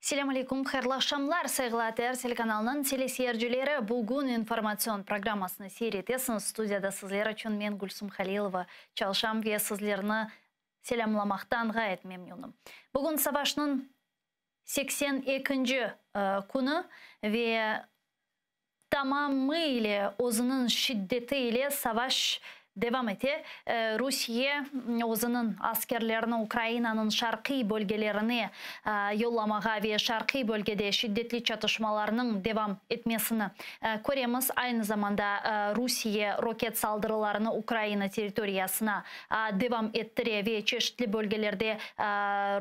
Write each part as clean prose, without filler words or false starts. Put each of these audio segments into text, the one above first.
Selâm aleyküm, hayırlı aqşamlar, sayğılı ATR telekanalınıñ teleseyircileri! Bugün informatsion programmasını seyir etesiñiz. Studiyada sizler içün men, Gülsum Halilova, çalışam ve sizlerni selâmlamaqtan ğayet memnünim. Bugün savaşnıñ 82-nci künü ve tamamıyle özüniñ şiddeti ile savaş devam ete. Rusiye özüniñ askerlerini Ukrainanıñ şarqiy bölgelerine yollamağa ve şarqiy bölgede şiddetli çatışmalarnıñ devam etmesini köremiz. Aynı zamanda Rusiye roket saldırılarını Ukraina territoriyasına devam ettire ve çeşitli bölgelerde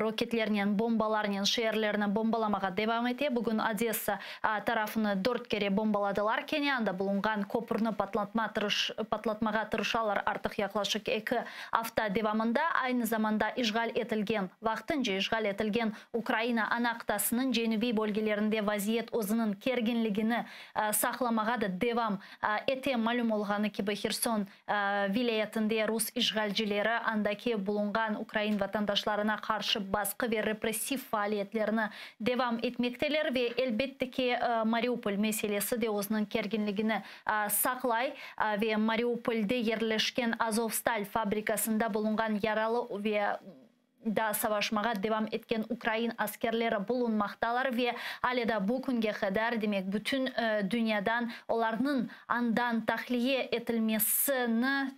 roketlernen, bombalarnen şeerlerni bombalamağa devam ete. Bugün Odessa tarafını dört kere bombaladılar. Kene anda bulunğan köpürni patlatma patlatmağa tırışalar artıq yaqlaşıq eki afta devamında. Aynı zamanda işğal etilgen, vaqtınca işğal etilgen Ukraina ana qıtasınıñ cenübiy bölgelerinde vaziyet özüniñ kerginligini saqlamağa da devam ete. Malüm olğanı kibi, Herson vilâyetinde rus işğalcileri andaki bulunğan ukrain vatandaşlarına qarşı basqı ve repressiv faaliyetlerini devam etmekteler ve, elbette ki, Mariupol meselesi de özüniñ kerginligini saqlay ve Mariupolde yerleşken Azovstal fabrikasında bulunğan yaralı ve da savaşmağa devam etken ukrain askerleri bulunmaqtalar ve ale da bu künge qadar, demek, bütün dünyadan olarnıñ andan tahliye etilmesini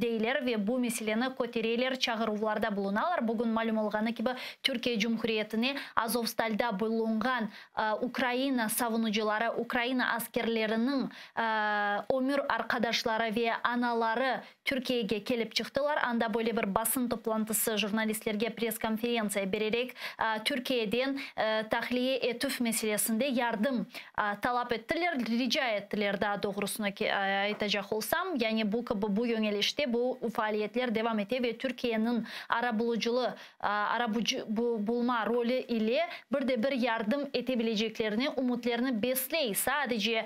deyler ve bu meseleni kötereler, çağıruvlarda bulunalar. Bugün malüm olğanı kibi, Türkiye Cumhuriyetine Azovstalda bulunğan Ukraina savunucıları, Ukraina askerleriniñ ömür arqadaşları ve anaları Türkiyege kelip çıqtılar. Anda böyle bir basın toplantısı, jurnalistlerge press-konferentsiya bererek, Türkiyeden tahliye etüv meselesinde yardım talap ettiler, rica ettiler, daa doğrusını aytacaq olsam. Yani bu kibi bu yöñelişte bu faaliyetler devam ete ve Türkiyeniñ arabulucılı Arabucı bulma rolü ile bir de bir yardım ete bileceklerine ümütlerini besley. Sadece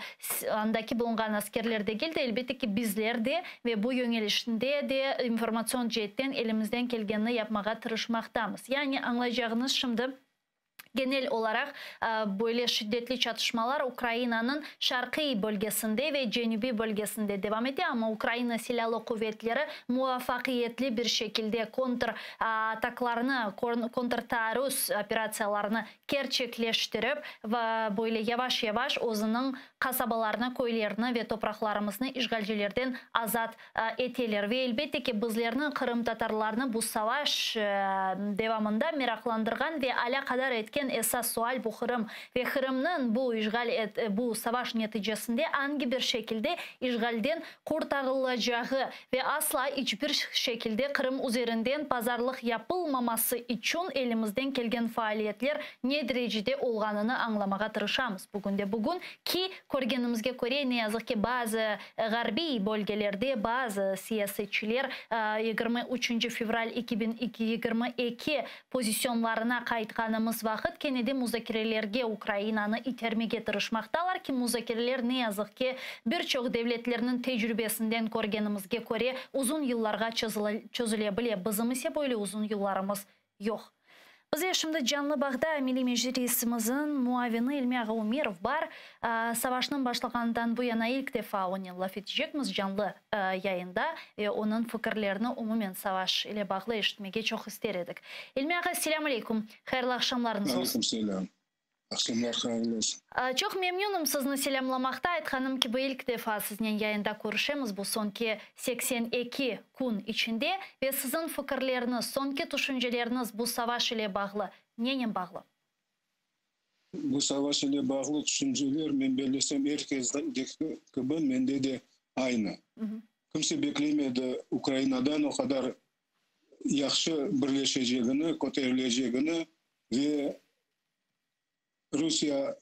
andaki bulunğan askerler degil de, elbette ki, bizler de ve bu yöñelişinde de informatsion ceetten elimizden kelgenini yapmağa tırışmaqtamız. Yani añlaycağıñız şimdi, genel olaraq böyle şiddetli çatışmalar Ukrainanıñ şarqiy bölgesinde ve cenübiy bölgesinde devam ete, amma Ukraina Silâlı quvetleri muvafaqiyetli bir şekilde kontr ataklarnı, kontrtaarruz operatsiyalarını kerçekleştirip, böyle yavaş-yavaş özüniñ qasabalarını, köylerini ve topraqlarımıznı işğalcilerden azat eteler. Ve elbette ki, bizlerni, qırımtatarlarnı bu savaş devamında meraqlandırğan ve alâqadar etken esas sual bu Qırım ve Qırımnıñ bu işğal bu savaş neticesinde angi bir şekilde işğalden qurtarılacağı ve asla iç bir şekilde Qırım üzerinden pazarlıq yapılmaması içün elimizden kelgen faaliyetler ne derecede olğanını añlamağa tırışamız bugünde bugün ki, körgenimizge köre, ne yazıq ki, bazı ğarbiy bölgelerde bazı siyasetçiler 23 fevral 2022 pozisyonlarına qaytqanımız vaqıt kene de muzakerelerge Ukrainanı itermege tırışmaqtalar ki, muzakereler, ne yazıq ki, bir çoq devletlerniñ tecrübesinden körgenimizge köre, uzun yıllarğa çözüle bile, bizim ise böyle uzun yıllarımız yoq. Bizle şimdi canlı bağda Milliy Meclisimizniñ muavini İlmi ağa Umerov bar. Savaşnıñ başlağanından bu yana ilk defa onen laf etecekmiz canlı yayında ve onıñ fikirlerini umumen savaş ile bağlı eşitmege çoq ister edik. İlmi ağa, selâm aleyküm, hayırlı aqşamlarıñız olsun. Aleyküm selâm. Aqşamlar hayırlı olsun. Çoq memnünim sizni selâmlamaqta. Aytqanım kibi, ilk defa siznen yayında körüşemiz bu soñki 82 kün içinde ve siziñ fikirleriñiz, soñki tüşünceleriñiz bu savaş ile bağlı nenen bağlı? Bu savaş ile bağlı tüşünceler, men bellesem, er kesdeki kibi mende de aynı. Kimse beklemedi Ukrainadan o qadar yahşı birleşecegini, köterilecegini ve Rusiye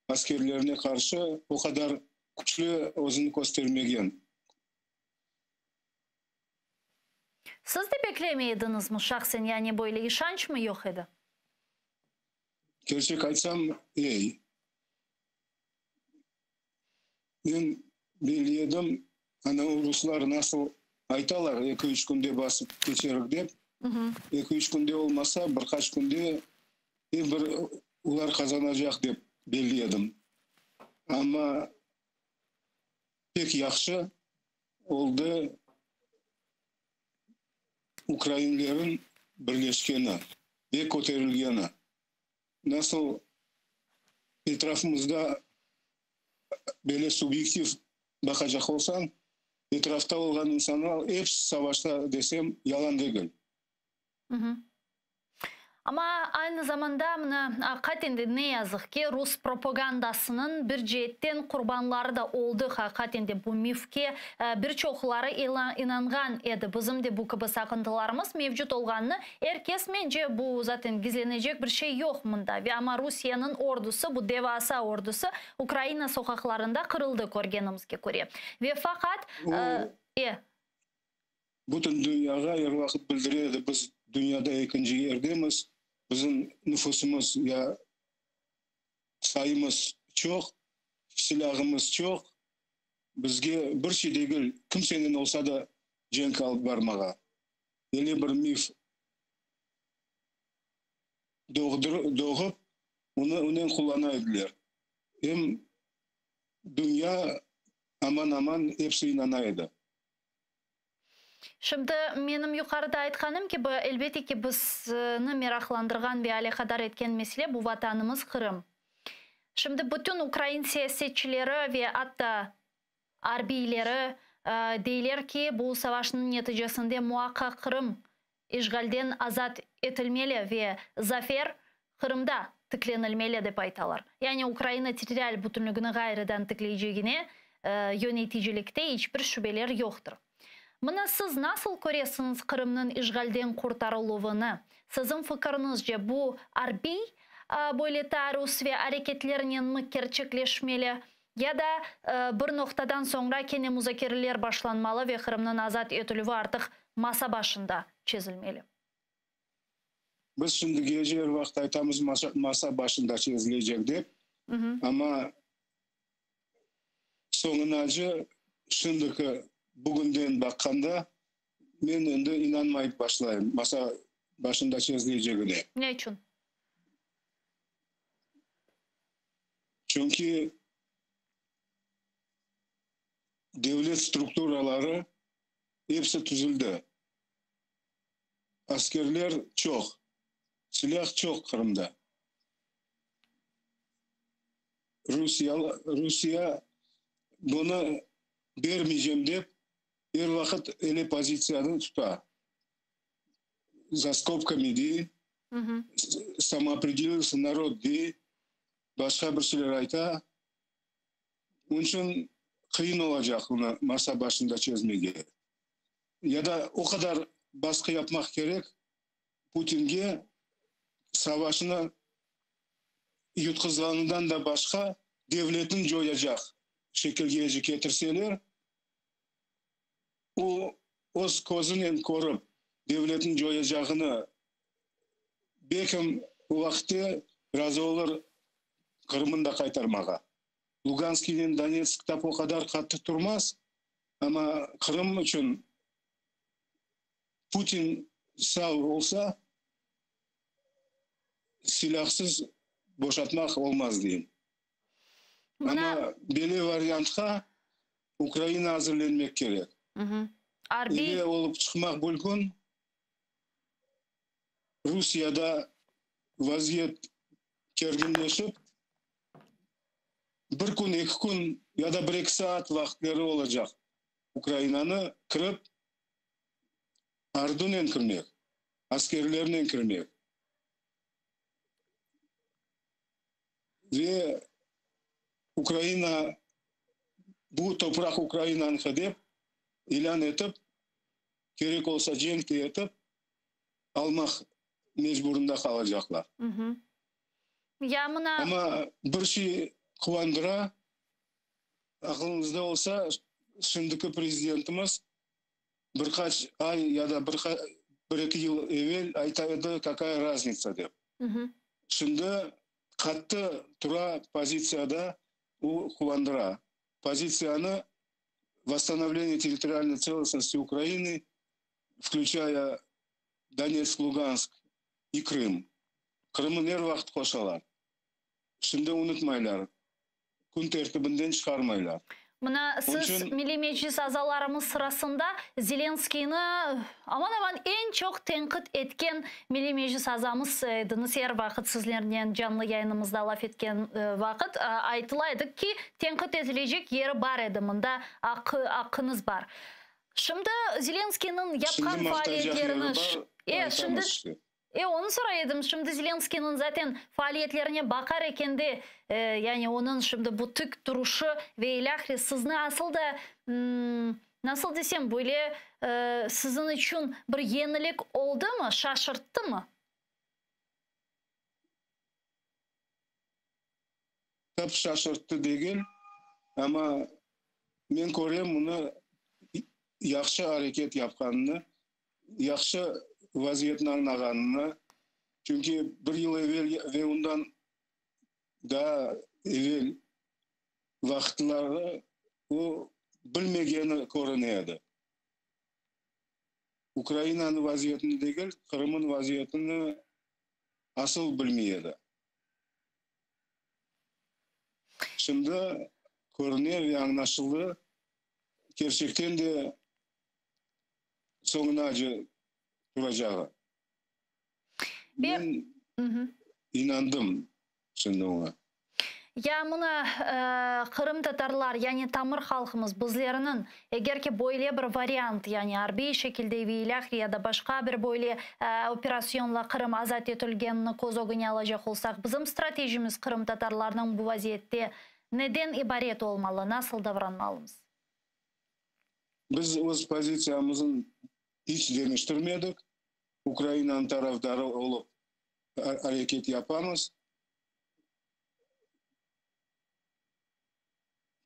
askerlerine qarşı o qadar küçlü özüni köstermegen. Siz de beklemey ediñizmi şahsen, yani böyle işançmı yoq edi? Kerçek aytsam, ey. Men belli edim, ana o ruslar nasıl aytalar, eki-üç künde basıp keçerik dep, eki-üç künde olmasa, bir qaç künde er bir Olar qazanacaq dep belli edim. Amma pek yahşı oldı ukrainlerin birleşkeni ve köterilgeni. Nasıl etrafımızda böyle subyektiv baqacaq olsañ, etrafta olğan insanlar episi savaşta desem, yalan degil. Amma aynı zamanda, mına, aqiqaten de, ne yazıq ki, rus propagandasınıñ bir ceetten qurbanları da oldıq, aqiqaten de bu mifke bir çoqları inanğan edi. Bizim de bu kibi saqıntılarımız mevcut olğanını er kes, mence, bu zaten gizlenecek bir şey yoq mında. Ve amma Rusiyeniñ ordusı, bu devasa ordusı Ukraina soqaqlarında qırıldı, körgenimizge köre. Ve faqat, e. Bütün dünyağa er vaqıt bildire edi, biz dünyada ekinci yerdemiz, bizim nüfusımız ya sayımız çoq, silâğımız çoq, bizge bir şey degil, kimsenen olsa da cenk alıp barmağa. Öyle bir mif doğıp, onı onen qullana ediler. Em dünya aman-aman episi inana edi. Şimdi, menim yuqarıda aytqanım kibi, elbette ki, bizni meraqlandırğan ve alâqadar etken mesele bu Vatanımız Qırım. Şimdi bütün ukrain siyasetçileri ve atta arbiyleri deyler ki, bu savaşnıñ neticesinde muaqqaq Qırım işğalden azat etilmeli ve zafer Qırımda tiklenilmeli, dep aytalar. Yani Ukraina territorial bütünligini ğayrıdan tikleycegine yöneticilikte iç bir şübeler yoqtır. Mına siz nasıl köresiñiz Qırımnıñ işğalden qurtarıluvını? Siziñ fikiriñizce bu arbiy böyle taarruz ve areketlernenmi kerçekleşmeli ya da bir noqtadan soñra kene muzakereler başlanmalı ve Qırımnıñ azat etilüvi artıq masa başında çezilmeli? Biz şimdi gece er vaqıt aytamız masa başında çezilecek dep, amma soñunacı şimdiki bugünden baqqanda men endi inanmayıp başlayım masa başında çezilecegine. Ne içün? Çünki devlet strukturaları episi tüzüldi. Askerler çoq, silâh çoq Qırımda. Rusiye, Rusiye bunı bermeycem dep, er vaqıt ele pozitsiyanı tuta. За скобками dey, самоопределился народ dey, başqa bir şeyler ayta. Onıñ içün qıyın olacaq bunı masa başında çezmege. Ya da o qadar basqı yapmaq kerek Putinge, savaşını yutqızğanından da başqa devletni coyacaq şekilge ketirseler, o öz közünen körip devletni coyacağını, belkim o vaqıtte razı olur Qırımnı da qaytarmağa. Luganskiynen Donetsk tap o qadar qattı turmaz, amma Qırım içün Putin sağ olsa, silâhsız boşatmaq olmaz deyim. Amma böyle variantqa Ukraina azırlenmek kerek. Arbiy Ile olıp çıqmaq mümkün. Rusiyada vaziyet kerginleşip, bir kün, 2 kün ya da 1-2 saat vaqıtları olacaq Ukrainanı kirip, ordunen kirmek, askerlernen kirmek. Ve Ukraina, bu topraq Ukrainanıñki dep ilân etip, kerek olsa cenk de etip, almaq mecburında qalacaqlar. Ya mına Amma bir şey quvandıra, aqlıñızda olsa, şimdiki prezidentimiz bir qaç ay ya da 1-2 yıl evel ayta edi, какая разница dep. Şimdi qattı tura pozitsiyada, o quvandıra. Pozitsiyanı восстановление территориальной целостности Украины, включая Донецк, Луганск и Крым. Qırımnı er vaqıt qoşalar. Şimdi unutmaylar, kün tertibinden çıqarmaylar. Mına siz Milliy Meclis azalarımız sırasında Zelenskıynı aman-aman eñ çoq tenqit etken Milliy Meclis azamız ediñiz. Er vaqıt sizlernen canlı yayınımızda laf etken vaqıt aytıla edi ki, tenqit etilecek yeri bar edi, mında aqqıñız bar. Şimdi Zelenskıynıñ yapqan faaliyetlerini, e, şimdi E, onı soray edim, şimdi Zelenskıynıñ zaten faaliyetlerine baqar ekende, yani onıñ şimdi bu tik turuşı ve ilâhre sizni asıl da, nasıl desem, böyle siziñ içün bir yenilik oldımı, şaşırttımı? Tap şaşırttı degil, amma men körem bunı yahşı areket yapqanını, yahşı vaziyetni añlağanını, çünki bir yıl evel ve ondan daa evel vaqıtları o bilmegeni körüne edi. Ukrainanıñ vaziyetini degil, Qırımıñ vaziyetini asıl bilmey edi. Şimdi körüne ve añlaşıldı, kerçekten de soñunace turacağı. Men inandım şimdi oña. Ya mına qırımtatarlar, yani tamır halqımız, bizlerniñ, eger ki böyle bir variant, yani arbiy şekilde ve ilâhre ya da başqa bir böyle operasyonla Qırım azat etilgenini köz ögüne alacaq olsaq, bizim stratejimiz qırımtatarlarnıñ bu vaziyette neden ibaret olmalı, nasıl davranmalımız? Biz öz pozitsiyamıznı iç deñiştirmedik, Ukrainanıñ tarafdarı olıp areket yapamız.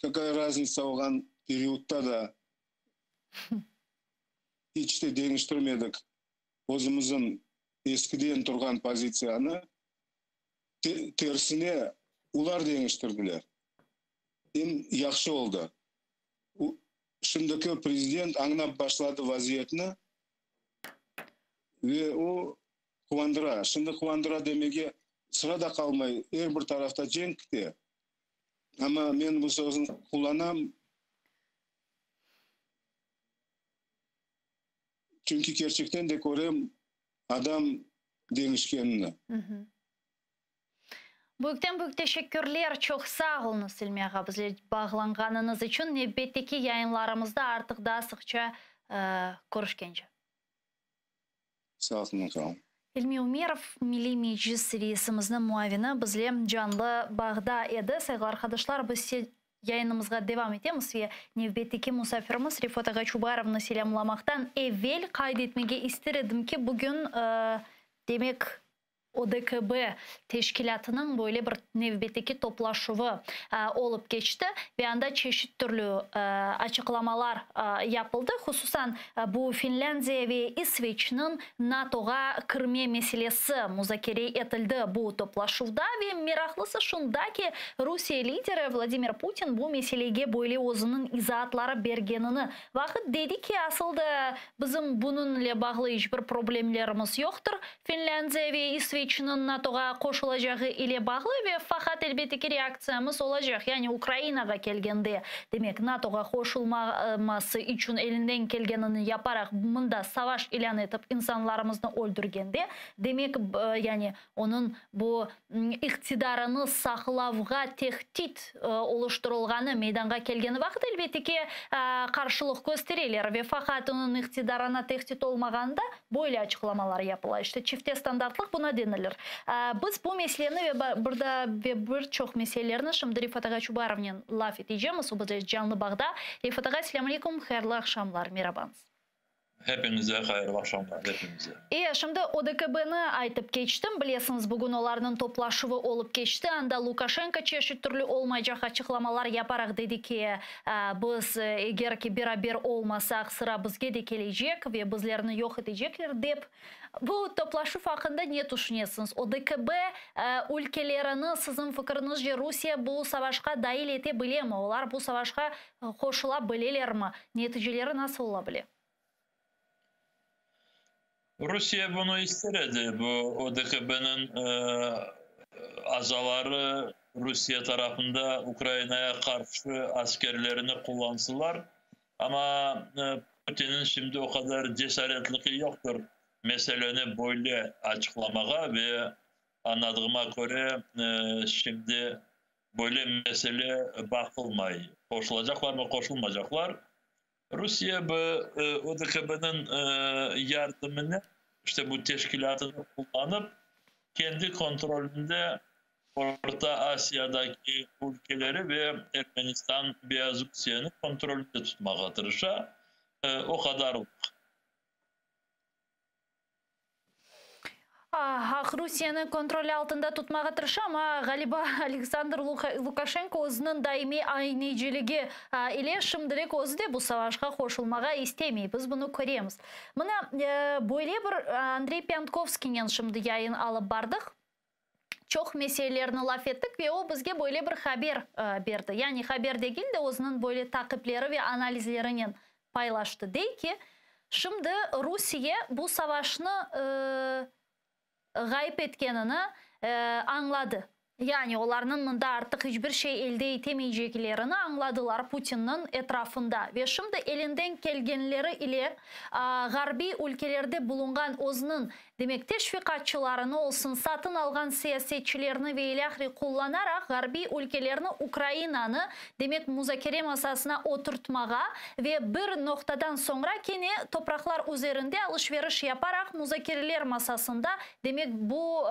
Kakaya raznitsa olğan periodda da iç de deñiştirmedik özümizniñ eskiden turğan pozitsiyanı, tersine olar deñiştirdiler. Em yahşı oldı. Şimdiki prezident añlap başladı vaziyetni ve o quvandıra. Şimdi quvandıra demege sıra da qalmay, er bir tarafta cenk kite. Amma men bu sözni qullanam, çünki kerçekten de körem adam deñişkenini. Büyükten büyük teşekkürler, çoq sağ oluñız, İlmi ağa, bizle bağlanğanıñız içün. Nevbetteki yayınlarımızda artıq daa sıqça körüşkence. Sağ oluñ, sağ olun. İlmi Ümerov, Milliy Meclis reisimizniñ muavini, bizle canlı bağda edi. Sayğılı arqadaşlar, biz ise yayınımızğa devam etemiz ve nevbetteki musafirimiz Refat ağa Çubarovnı selâmlamaqtan evel qayd etmege ister edim ki, bugün, demek, ODKB teşkilâtınıñ böyle bir nevbetteki toplaşuvı olıp keçti ve anda çeşit türlü açıqlamalar yapıldı. Hususan, bu Finlândiya ve İsveçniñ NATOğa kirme meselesi muzakere etildi bu toplaşuvda ve meraqlısı şunda ki, Rusiye lideri Vladimir Putin bu meselege böyle özüniñ izaatları bergenini vaqıt dedi ki, asıl da bizim bunıñle bağlı iç bir problemlerimiz yoqtır, Finlândiya ve İsveçniñ NATOğa qoşulacağı ile bağlı ve faqat, elbette ki, reaktsiyamız olacaq, yani Ukrainağa kelgende, demek, NATOğa qoşulmaması içün elinden kelgenini yaparaq mında savaş ilân etip insanlarımıznı öldürgende, demek, yani onıñ bu iqtidarını saqlavğa tehdit oluştırılğanı meydanğa kelgeni vaqıt, elbette ki, qarşılıq köstereler ve faqat onıñ iqtidarına tehdit olmağanda böyle açıqlamalar yapıla. İşte, çifte standartlıq buna denilir. Biz bu meseleni ve bir daa ve bir çoq meselelerni şimdi Refat ağa Çubarovnen laf etecemiz, o bizle canlı bağda. Refat ağa, selâm aleykum, hayırlı aqşamlar, merabañız. Hepinize hayırlı aqşamlar, hepinize. E, şimdi ODKB-ni aytıp keçtim. Bilesiñiz, bugün olarnıñ toplaşuvı olıp keçti. Anda Lukaşenko çeşit türlü olmaycaq açıqlamalar yaparaq dedi ki, biz eger ki beraber olmasaq, sıra bizge de kelecek ve bizlerni yoq etecekler, dep. Bu toplaşuv aqqında ne tüşünesiñiz? ODKB ülkelerini, siziñ fikiriñizce, Rusiye bu savaşqa dail ete bilemi? Olar bu savaşqa Qoşula bilelermi? Neticeleri nasıl ola bile? Rusiye bunı ister edi, bu ODKB-niñ azaları. Rusiye tarafında Ukrainaya qarşı askerlerini qullansılar, amma Putinin şimdi o qadar cesaretligi yoqtır meseleni böyle açıqlamağa ve añladığıma köre şimdi böyle mesele baqılmay, qoşulacaqlarmı, qoşulmaycaqlar. Rusiye bu ODKBniñ yardımınen, işte bu teşkilâtını qullanıp, kendi kontrolünde Orta Asiyadaki ülkeleri ve Ermenistan, Beyazrusiyeni kontrolünde tutmağa tırışa. O qadarlıq. Aqrusiyeni kontrol altında tutmağa tırışa, amma, ğaliba, Aleksandr Lukaşenko özüniñ daimiy ayneciligi ile şimdilik özü de bu savaşqa qoşulmağa istemey. Biz bunı köremiz. Mına, böyle bir Andrey Pântkovskiynen şimdi yayın alıp bardıq. Çoq meselelerni laf ettik ve o bizge böyle bir haber berdi. Yani haber degil de, özüniñ böyle taqipleri ve analizlerinen paylaştı. Dey ki, şimdi Rusiye bu savaşnı ğayıp etkenini añladı. Yani olarnıñ mında artıq iç bir şey elde etemeyceklerini añladılar Putinniñ etrafında ve şimdi elinden kelgenleri ile ğarbiy ülkelerde bulunğan özüniñ, demek, teşviqatçılarını olsun, satın alğan siyasetçilerini ve ilâhre qullanaraq ğarbiy ülkelerni Ukrainanı, demek, muzakere masasına oturtmağa ve bir noqtadan soñra kene topraqlar üzerinde alış-veriş yaparaq muzakereler masasında, demek, bu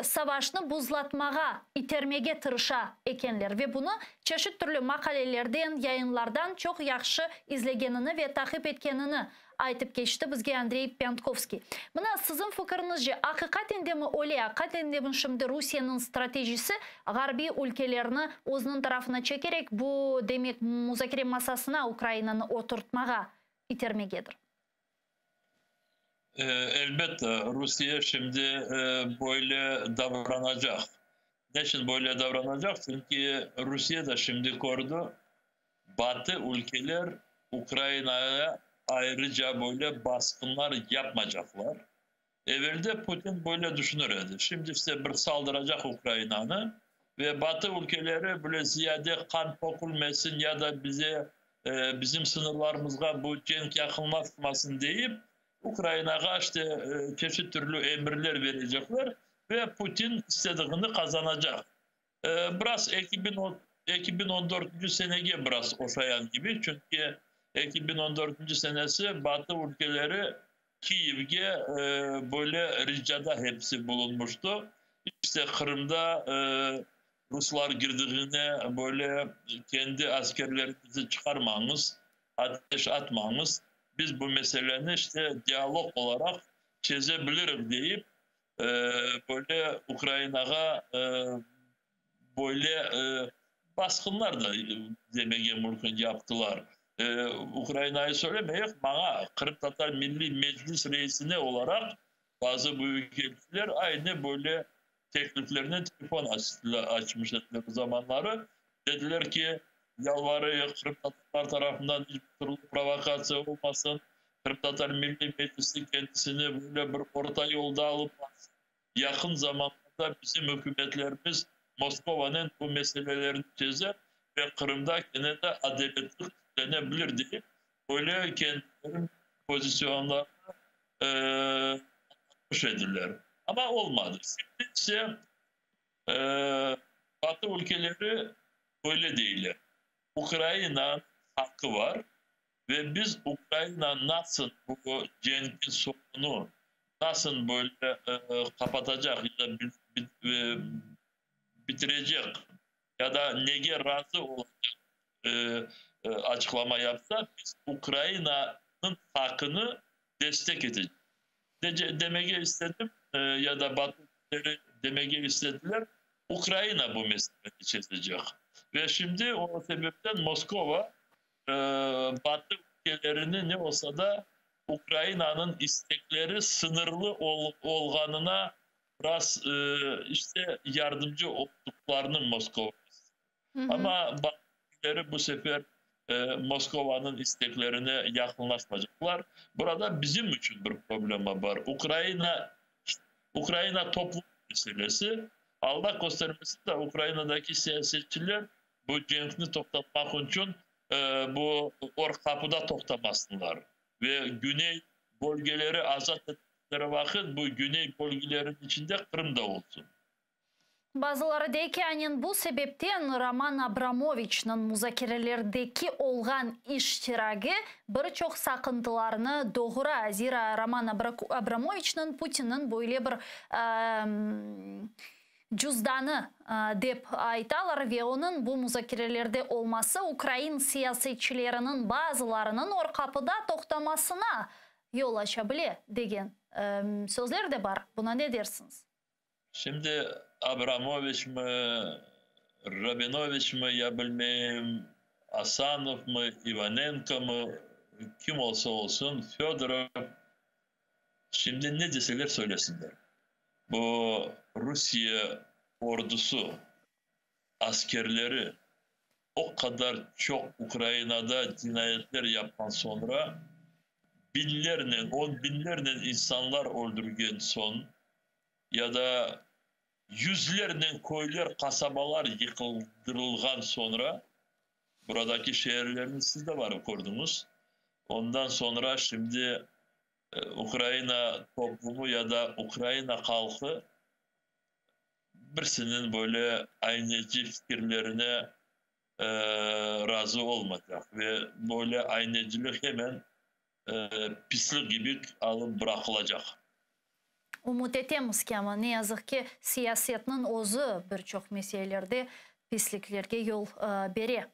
savaşnı buzlatmağa itermege tırışa ekenler ve bunı çeşit türlü maqalelerden, yayınlardan çoq yahşı izlegenini ve taqip etkenini aytıp keçti bizge Andrey Pântkovskiy. Mına, siziñ fikiriñizce, aqiqaten demi öyle, aqiqaten demi şimdi Rusiyeniñ stratejisi ğarbiy ülkelerni özüniñ tarafına çekerek, bu, demek, muzakere masasına Ukrainanı oturtmağa itermegedir? Elbette, Rusiye şimdi böyle davranacaq. Neçün böyle davranacaq? Çünki Rusiye de şimdi kördi, Batı ülkeler Ukrainaya ayrıca böyle basqınlar yapmacaqlar. Evelde Putin böyle düşünür edi, şimdi işte bir saldıracaq Ukrainanı ve Batı ülkeleri böyle ziyade qan tökülmesin ya da bize bizim sıñırlarımızğa bu cenk yaqınlaşmasın deyip, Ukrainağa işte çeşit türlü emirler berecekler ve Putin istediğini qazanacaq. Biraz 2014 senege biraz oşayan kibi, çünki 2014 senesi Batı ülkeleri Kiyevge böyle ricada hepsi bulunmuştı. İşte Qırımda ruslar girdiğine böyle kendi askerlerinizi çıqarmañız, ateş atmañız, biz bu meseleni işte dialog olaraq çeze biliriz deyip, böyle Ukrainağa böyle basqınlar da demege mümkün yaptılar. Ukrainayı söylemeyik, maña Qırımtatar Milliy Meclis reisine olaraq bazı büyükelçiler aynı böyle tekliflernen telefon açmış ediler o zamanları. Dediler ki, yalvarıyıq, qırımtatarlar tarafından iç bir türlü provokatsiya olmasın, Qırımtatar Milliy Meclisi kendisini böyle bir orta yolda alıp barsın, yaqın zamanlarda bizim ükümetlerimiz Moskovanen bu meselelerni çezer ve Qırımda kene de adaletlik tiklene bilir deyip, böyle kendileriniñ pozisyonlarını añlatmış ediler. Amma olmadı. Şimdi ise Batı ülkeleri böyle deyler, Ukrainanıñ haqqı bar ve biz Ukraina nasıl bu cenkiñ soñunu nasıl böyle qapatacaq ya da bitirecek ya da nege razı olacaq açıqlama yapsa, biz Ukrainanıñ haqqını destek etecek. Demege istedim, ya da Batı ülkeleri demege istediler, Ukraina bu meseleni çezecek. Ve şimdi o sebepten Moskova Batı ülkelerini ne olsa da Ukrainanıñ istekleri sıñırlı olğanına biraz işte yardımcı olduqlarını Moskova istiyor. Amma Batı ülkeleri bu sefer Moskovanıñ isteklerine yaqınlaşmacaqlar. Burada bizim içün bir problema bar. Ukraina, Ukraina toplum meselesi. Allah köstermesin de, Ukrainadaki siyasetçiler bu cenkni toqtatmaq içün bu Or Qapıda toqtamasınlar ve güney bölgeleri azat ettikleri vaqıt bu güney bölgeleriniñ içinde Qırım da olsun. Bazıları dey ki, aynen bu sebepten Roman Abramoviçniñ muzakerelerdeki olğan iştiragi bir çoq saqıntılarnı doğura, zira Roman Abramoviçniñ Putinniñ böyle bir cüzdanı dep aytalar ve onıñ bu muzakerelerde olması ukrain siyasetçileriniñ bazılarınıñ Or Qapıda toqtamasına yol aça bile degen sözler de bar. Buna ne dersiñiz? Şimdi Abramoviç mi, Rabinoviç mi, ya bilmeyim, Asanov mı, İvanenko mı, kim olsa olsun, Fedorov, şimdi ne deseler söylesinler. Bu Rusiye ordusı, askerleri o qadar çoq Ukrainada cinayetler yapqan soñra, biñlernen, on biñlernen insanlar öldürgen soñ, ya da yüzlernen köyler, qasabalar yıqıldırılğan soñra, buradaki şeerlerni siz de barıp kördiñiz, ondan soñra şimdi Ukraina toplumı ya da Ukraina halqı birisiniñ böyle ayneci fikirlerine razı olmaycaq ve böyle aynecilik hemen pislik kibi alıp bıraqılacaq. Ümüt etemiz ki, amma ne yazıq ki, siyasetniñ özü bir çoq meselelerde pisliklerge yol bere.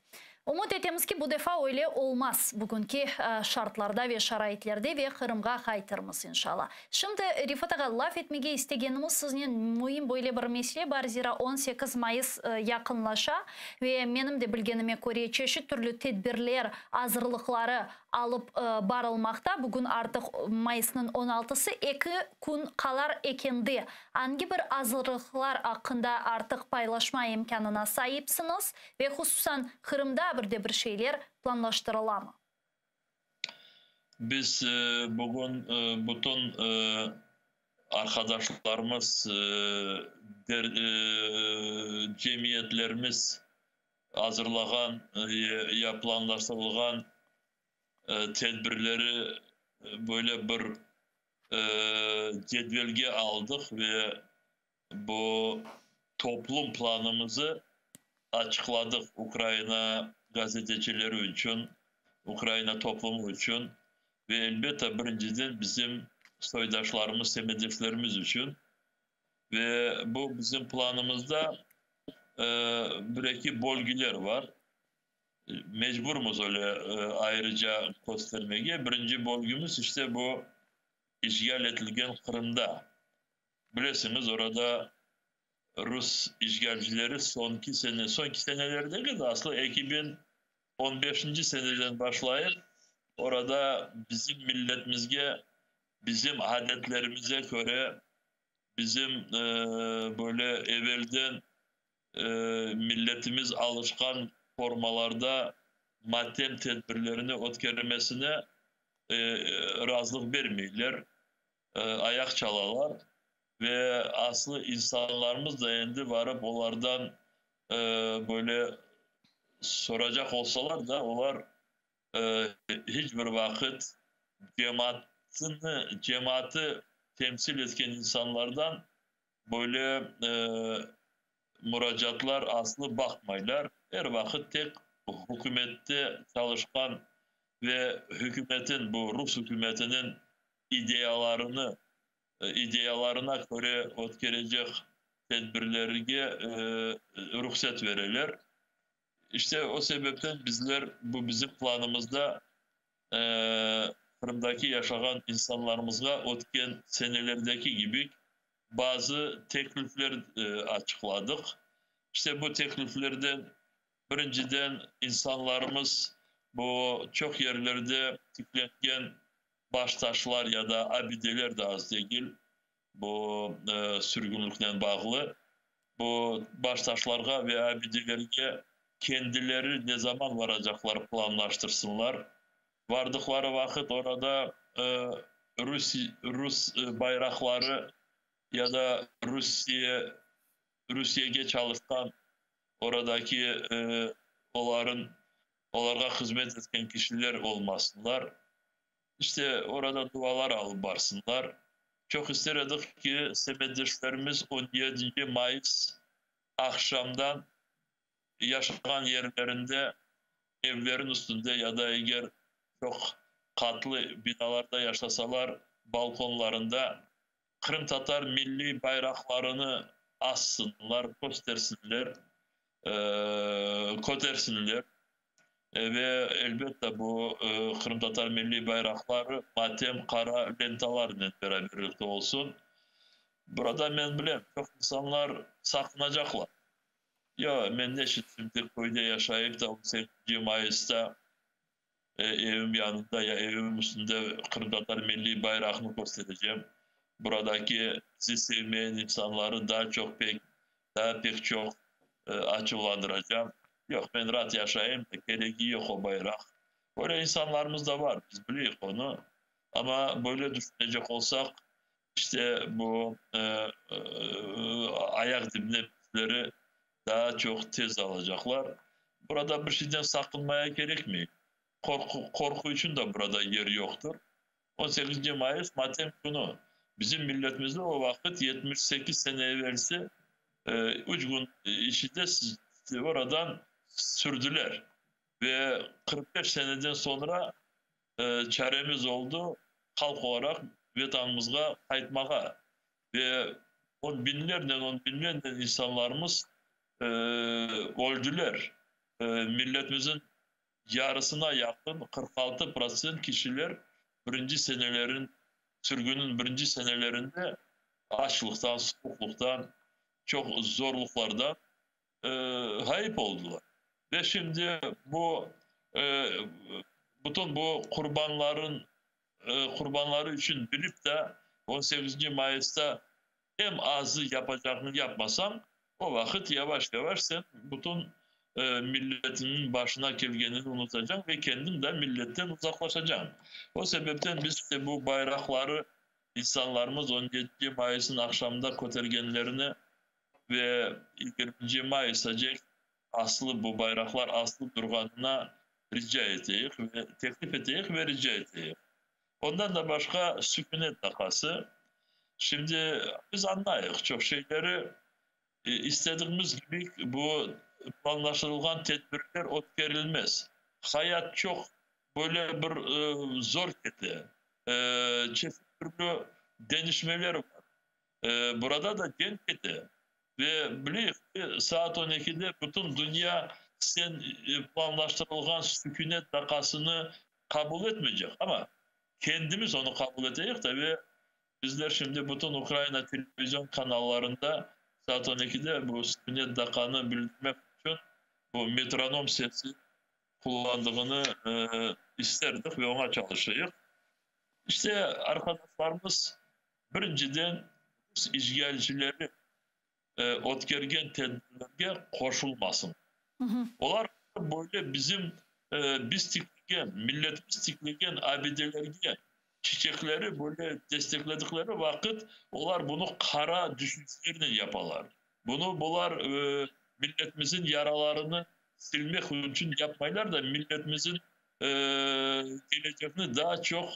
Ümüt etemiz ki, bu defa öyle olmaz bugünki şartlarda ve şaraitlerde ve Qırımğa qaytırmız, inşalla. Şimdi, Refat ağa, laf etmege istegenimiz siznen müim böyle bir mesele bar, zira 18 mayıs yaqınlaşa ve menim de bilgenime köre, çeşit türlü tedbirler, azırlıqları alıp barılmaqta. Bugün artıq mayısnıñ on altısı, eki kün qalar ekende angi bir azırlıqlar aqqında artıq paylaşma imkânına saipsiñiz ve hususan Qırımda bir de bir şeyler planlaştırılamı? Biz bugün bütün arqadaşlarımız, cemiyetlerimiz azırlağan ya planlaştırılğan tedbirleri böyle bir cedvelge aldıq ve bu toplum planımızı açıqladıq Ukraina gazetecileri içün, Ukraina toplumı içün ve elbette birinciden bizim soydaşlarımız, semetdeşlerimiz içün. Ve bu bizim planımızda bir-eki bölgüler var. Mecburmız öyle ayrıca köstermege. Birinci bölgümüz işte bu işğal etilgen Qırımda. Bilesiñiz, orada rus işğalcileri soñki sene, soñki seneler degil de, aslı 2015 seneden başlayıp, orada bizim milletimizge, bizim adetlerimize köre, bizim böyle evelden milletimiz alışqan formalarda matem tedbirlerini ötkermesine razılıq bermeyler, ayaq çalalar ve aslı insanlarımız da endi varıp olardan böyle soracaq olsalar da, olar hiç bir vaqıt cemaatını, cemaatı temsil etken insanlardan böyle muracaatlar aslı baqmaylar. Er vaqıt tek hükümette çalışqan ve hükümetin, bu rus hükümetiniñ ideyalarını, ideyalarına köre ötkerecek tedbirlerge ruhset vereler. İşte o sebepten bizler bu bizim planımızda Qırımdaki yaşağan insanlarımızğa ötken senelerdeki kibi bazı teklifler açıqladıq. İşte bu tekliflerden birinciden insanlarımız bu çoq yerlerde tiklengen baştaşlar ya da abideler de az degil, bu sürgünliknen bağlı. Bu baştaşlarğa ve abidelerge kendileri ne zaman varacaqlar planlaştırsınlar. Vardıqları vaqıt orada Rus, rus bayraqları ya da Rusiye. Rusiyege çalışqan oradaki oların olarğa hızmet etken kişiler olmasınlar. İşte orada dualar alıp barsınlar. Çoq ister edik ki, semetdeşlerimiz on yedinci mayıs aqşamdan yaşağan yerlerinde, evlerin üstünde ya da eger çoq qatlı binalarda yaşasalar, balkonlarında qırımtatar milliy bayraqlarını assınlar, köstersinler, kötersinler. Ve, elbette, bu qırımtatar milliy bayraqları matem qara lentalarnen beraberlikte olsun. Burada, men bilem, çoq insanlar saqınacaqlar. Yoq, men neçün şimdi köyde yaşayıp da on sekizinci mayısta evim yanında ya evim üstünde qırımtatar milliy bayraqnı kösterecem? Buradaki bizi sevmeyen insanları daa çoq pek, daa pek çoq açuvlandıracam. Yoq, men raat yaşayım, keregi yoq o bayraq. Böyle insanlarımız da bar, biz bileyik onı. Amma böyle düşünecek olsaq, işte bu ayaq dibine bizleri daa çoq tez alacaqlar. Burada bir şeyden saqınmaya kerekmey. Qorqu, qorqu içün de burada yer yoqtır. 18 mayıs matem künü. Bizim milletimizde o vaqıt 78 sene evelsi üç kün içinde oradan sürdüler. Ve 45 seneden soñra çaremiz oldı halq olaraq Vetanımızğa qaytmağa. Ve on biñlernen, on biñlernen insanlarımız öldüler. Milletimizin yarısına yaqın, 46% kişiler birinci senelerin, sürgünniñ birinci senelerinde açlıqtan, suvuqlıqtan, çoq zorluqlardan ğayıp oldılar. Ve şimdi bu bütün bu qurbanların qurbanları içün bilip de 18 mayısta em azı yapacağını yapmasañ, o vaqıt yavaş-yavaş sen bütün milletiniñ başına kelgenini unutacañ ve kendiñ de milletten uzaqlaşacañ. O sebepten biz işte bu bayraqları insanlarımız 17 mayısnıñ aqşamında kötergenlerini ve 20 mayısacek asılı bu bayraqlar asılı turğanına rica eteyik ve teklif eteyik ve rica eteyik. Ondan da başqa sükünet daqası. Şimdi biz añlayıq çoq şeyleri, istediğimiz kibi bu planlaştırılğan tedbirler ötkerilmez. Hayat çoq böyle bir zor kete. Çeşit türlü deñişmeler bar. Burada da cenk kete. Ve bileyik ki, saat 12-de bütün dünya sen planlaştırılğan sükünet daqasını qabul etmeycek. Amma kendimiz onı qabul eteyik de ve bizler şimdi bütün Ukraina televizion kanallarında saat 12-de bu sükünet daqanı bildirmek içün bu metronom sesi qullandığını isterdik ve oña çalışayıq. İşte, arqadaşlarımız birinciden rus işğalcileri ötkergen tedbirlerge qoşulmasın. Olar böyle bizim biz tiklegen, milletimiz tiklegen abidelerge çiçekleri böyle destekledikleri vaqıt olar bunı qara düşüncelernen yapalar. Bunı bular milletimizin yaralarını silmek içün yapmaylar da, milletimizin kelecegini daa çoq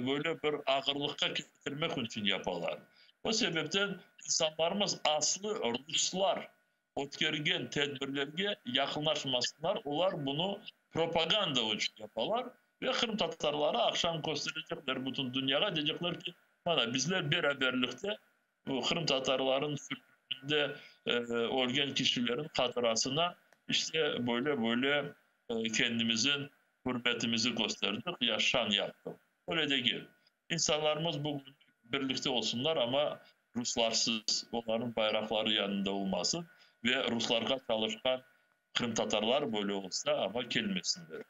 böyle bir ağırlıqqa ketirmek içün yapalar. O sebepten insanlarımız aslı ruslar ötkergen tedbirlerge yaqınlaşmasınlar, olar bunı propaganda içün yapalar ve qırımtatarları aqşam kösterecekler bütün dünyağa, deycekler ki, mana bizler beraberlikte bu qırımtatarların sürgünliginde ölgen kişilerin hatırasına işte böyle-böyle kendimizin hürmetimizi kösterdik ya şan yaptıq. Öyle degil. İnsanlarımız bugün birlikte olsunlar, amma ruslarsız, onların bayraqları yanında olmasın ve ruslarğa çalışqan qırımtatarlar böyle olsa, amma kelmesinler.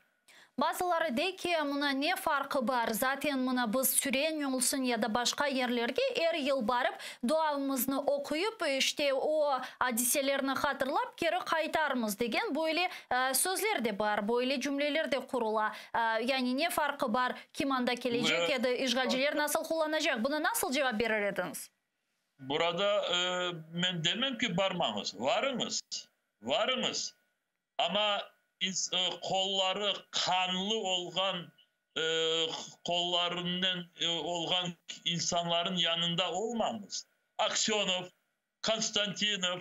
Bazıları dey ki, mına ne farqı bar, zaten mına biz Süren olsun ya da başqa yerlerge er yıl barıp, duamıznı oquyıp, işte o adiselerni hatırlap keri qaytarmız degen böyle sözler de bar, böyle cümleler de qurula. Yani ne farqı bar, kim anda kelecek edi, işğalciler nasıl qullanacaq? Buna nasıl cevap berir ediñiz? Burada men demem ki, barmañız, varıñız, varıñız, amma qolları qanlı olğan qollarınen olğan insanların yanında olmañız. Aksönov, Konstantinov,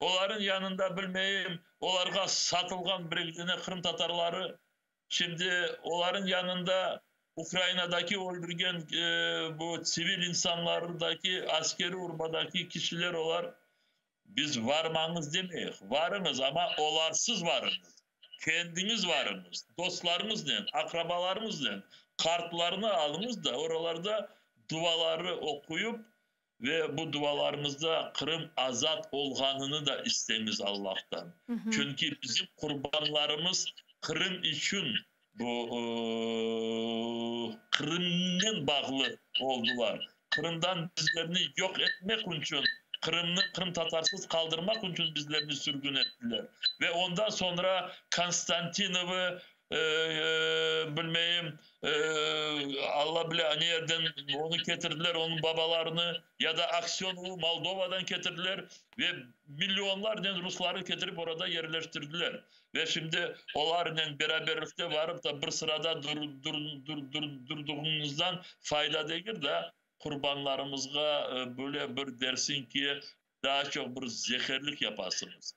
oların yanında bilmeyim, olarğa satılğan bir dane qırımtatarları, şimdi oların yanında Ukrainadaki öldürgen bu sivil insanlardaki askeri urbadaki kişiler olar. Biz varmañız demeyik, varıñız, amma olarsız varıñız. Kendiñiz varıñız, dostlarıñıznen, aqrabalarıñıznen, qartlarnı alıñız da, oralarda duaları oquyıp ve bu dualarıñızda Qırım azat olğanını da isteñiz Allahtan. Çünki bizim qurbanlarımız Qırım içün bu Qırımnen bağlı oldılar. Qırımdan bizlerni yoq etmek içün, Qırımnı qırımtatarsız qaldırmaq içün bizlerni sürgün ettiler. Ve ondan soñra Konstantinovı, bilmeyim, Alla bile, ne yerden onı ketirdiler, onıñ babalarını, ya da Aksönovı Moldovadan ketirdiler ve millionlarnen rusları ketirip orada yerleştirdiler. Ve şimdi olarnen beraberlikte varıp da bir sırada durduğıñızdan fayda degil da, qurbanlarımızğa böyle bir dersiñ ki, daa çoq bir zeherlik yapasıñız.